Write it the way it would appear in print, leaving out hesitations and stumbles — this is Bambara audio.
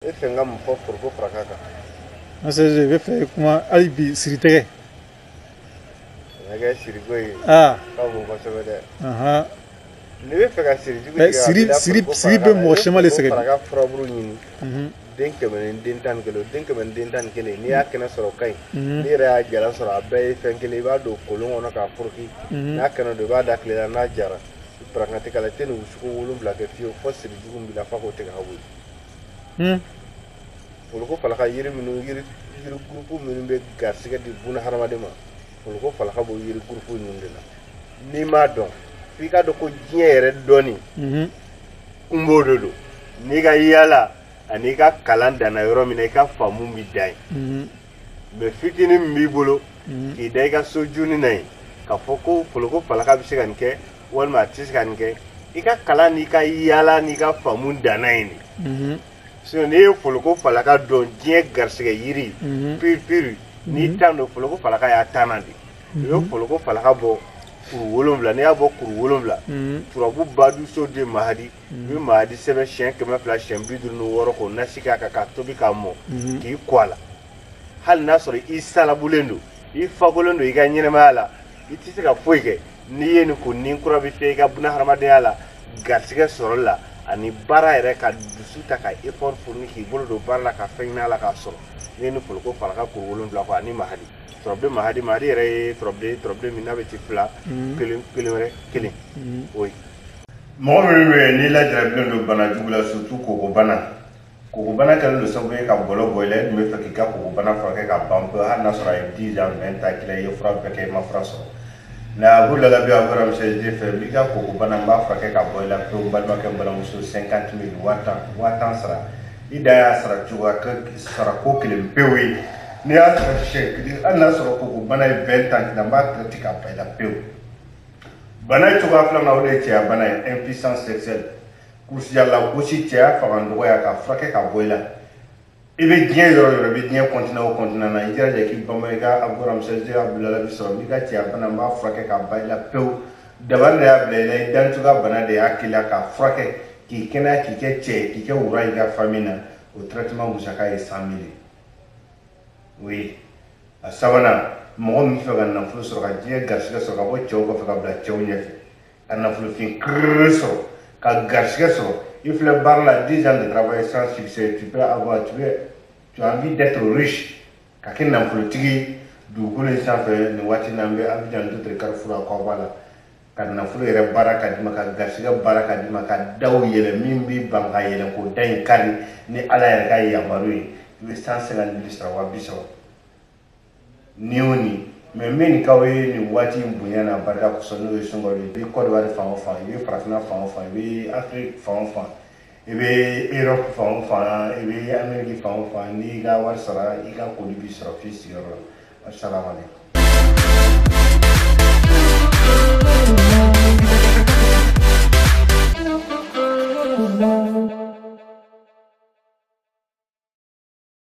E fɛ n ka mun fɔ foroko faraka kan? Masajɛ, i bɛ fɛ kuma hali bi siritɛgɛ. Nɛgɛ siriko ye. Aa. Ka bon kosɛbɛ dɛ. Ahan. N'i bɛ fɛ ka siri jugu Eh, tigɛ, a siri bɛ da siri foroko siri faraka bɛ la. I mɔgɔ bɛ caman de foroko sɛgɛn. faraka furabulu ɲini. Mhm. Den 100 ni den 11, den 100 ni den 11, n'i y'a kɛnɛ sɔrɔ o ka ɲi. Mhm. N'i yɛrɛ y'a jala sɔrɔ, a bɛɛ ye fɛn kelen. I b'a don kolon kɔnɔ k'a foroki. Mhm. N'a kɛnɛ don, i b'a da tile la, n'a jara, paranti k'a la, i tɛ nin wusuko 7 kɛ fiyewu fo siri jugu min b'i la f'a k'o tigɛ ka bɔ yen. Mhm. Foroko falaka yiri minnu, yiri yiri gurupu minnu bɛ garisigɛ di buna hadamaden ma, foroko falaka b'o yiri gurupu ninnu de la. N'i m'a dɔn, f'i k'a dɔn ko diɲɛ yɛrɛ dɔnni Mhm. kunbo de don. N'i ka yaala ani i ka kalan danna yɔrɔ min na, i ka faamu bɛ dan yen. Mhm. Mɛ fitinin min b'i bolo Mhm. k'i da i ka so juni na yen k'a fɔ ko foroko falaka bɛ se ka nin kɛ walima a tɛ se ka nin kɛ, i ka kalan n'i ka yaala n'i ka faamu danna yen de. Mhm. Sinon n'i ye foloko falaka dɔn, diɲɛ garisigɛ yiri Mhm. piri piri, n'i tan don, foloko falaka y'a tan de. I bɛ foloko falaka bɔ kuru 7. N'i y'a bɔ kuru 7, Mhm. turabu baduso de mahadi, i bɛ mahadi sɛbɛn siɲɛ 200 siɲɛ 56 k'o nasi k'a kan k'a tobi k'a mɔ Mhm. k'i kɔ a la. Hali n'a sɔrɔ i salabulen don, i fakolen don i ka ɲɛnɛmaya la, i tɛ se ka foyi kɛ, n'i ye nin ko ni kura bɛ fiyɛ i ka buna hadamadenya la, garisigɛ sɔrɔli la ani baara yɛrɛ, ka dusu ta ka effort fourni k'i bolo don baara la ka fɛn ɲini a la k'a sɔrɔ. N'i ye nin foloko falaka kuru 7 kɔ ani mahadi tɔrɔbile, mahadi, mahadi yɛrɛ ye tɔrɔbile, tɔrɔbile min n'a bɛ ci fila Mhm. kelen kelen wɛrɛ kelen Mhm. o ye. Mɔgɔ minnu bɛ yen n'i lajarabilen don bana jugu la, surtout kokobana, kokobana kɛlen don sababu ye ka bɔlɔ bɔ i la, e dun bɛ fɛ k'i ka kokobana furakɛ ka ban pewu, hali n'a sɔrɔ a ye 10 ans, 20 ans k'i la, i ye fura bɛɛ kɛ, i ma fura sɔrɔ. Nka a b'u lalabi a bɔra misɛn fɛ, n b'i ka kokobana, n b'a furakɛ ka bɔ i la pewu. N balimakɛ, n balimamuso, 50 mille, 10 000, 10 000 sara. I dan y'a sara cogoya kɛ sara ko kelen pewu ye. N'i y'a sara siɲɛ kelen, hali n'a sɔrɔ kokobana ye 20 ans k'i la, n b'a traité ka ban i la pewu. Bana cogoya filanan, o de ye cɛya bana ye, impuissance sexuelle, kurusijala gosi, cɛya fanga dɔgɔya, ka furakɛ ka bɔ i la. I bɛ diɲɛ yɔrɔ o yɔrɔ, i bɛ diɲɛ continent o continent na, i jilaja k'i banba i ka Abu Ramsès Abudulayi sɔrɔ. N b'i ka cɛya bana, n b'a furakɛ ka ban i la pewu. Dabali de y'a bila i la, i dancogoya bana de y'a k'i la, k'a furakɛ k'i kɛnɛya, k'i kɛ cɛ ye, k'i kɛ wura i ka famille na. O traitement musaka ye 100 000 ye. O ye a sabanan. Mɔgɔ min bɛ fɛ ka nafolo sɔrɔ, ka diɲɛ garisigɛ sɔrɔ, ka bɔ cɛw kɔfɛ ka bila cɛw ɲɛfɛ, ka nafolofin kiriri sɔrɔ, ka garisigɛ sɔrɔ, i filɛ baara la, 10 ans de travail sans succès, tu peux avoir, tu peux, tu as envie d'être riche, ka kɛ nafolotigi ye dugukolo in sanfɛ nin waati in na, n bɛ Abidjan d'autres carrefour a kɔ b'a la, ka nafolo yɛrɛ baara ka d'i ma, ka garisigɛ baara ka d'i ma, ka daw yɛlɛ min b'i ban ka yɛlɛ k'o da in kari ni Ala yɛrɛ ka yamaru ye, i bɛ 150 mille sara, 30 000 ni o ni. Mɛ n bɛ nin k'aw ye nin waati in bonya n'a barika kosɔn, n'o ye sunkalo ye. I bɛ Côte d'Ivoire fan o fan, i bɛ farafinna fan o fan, i bɛ Afrique fan o fan, i bɛ Europe fan o fan, i bɛ Amérique fan o fan, n'i ka wari sara, i ka colis b'i sɔrɔ f'i sigiyɔrɔ la. Asalaamaaleykum.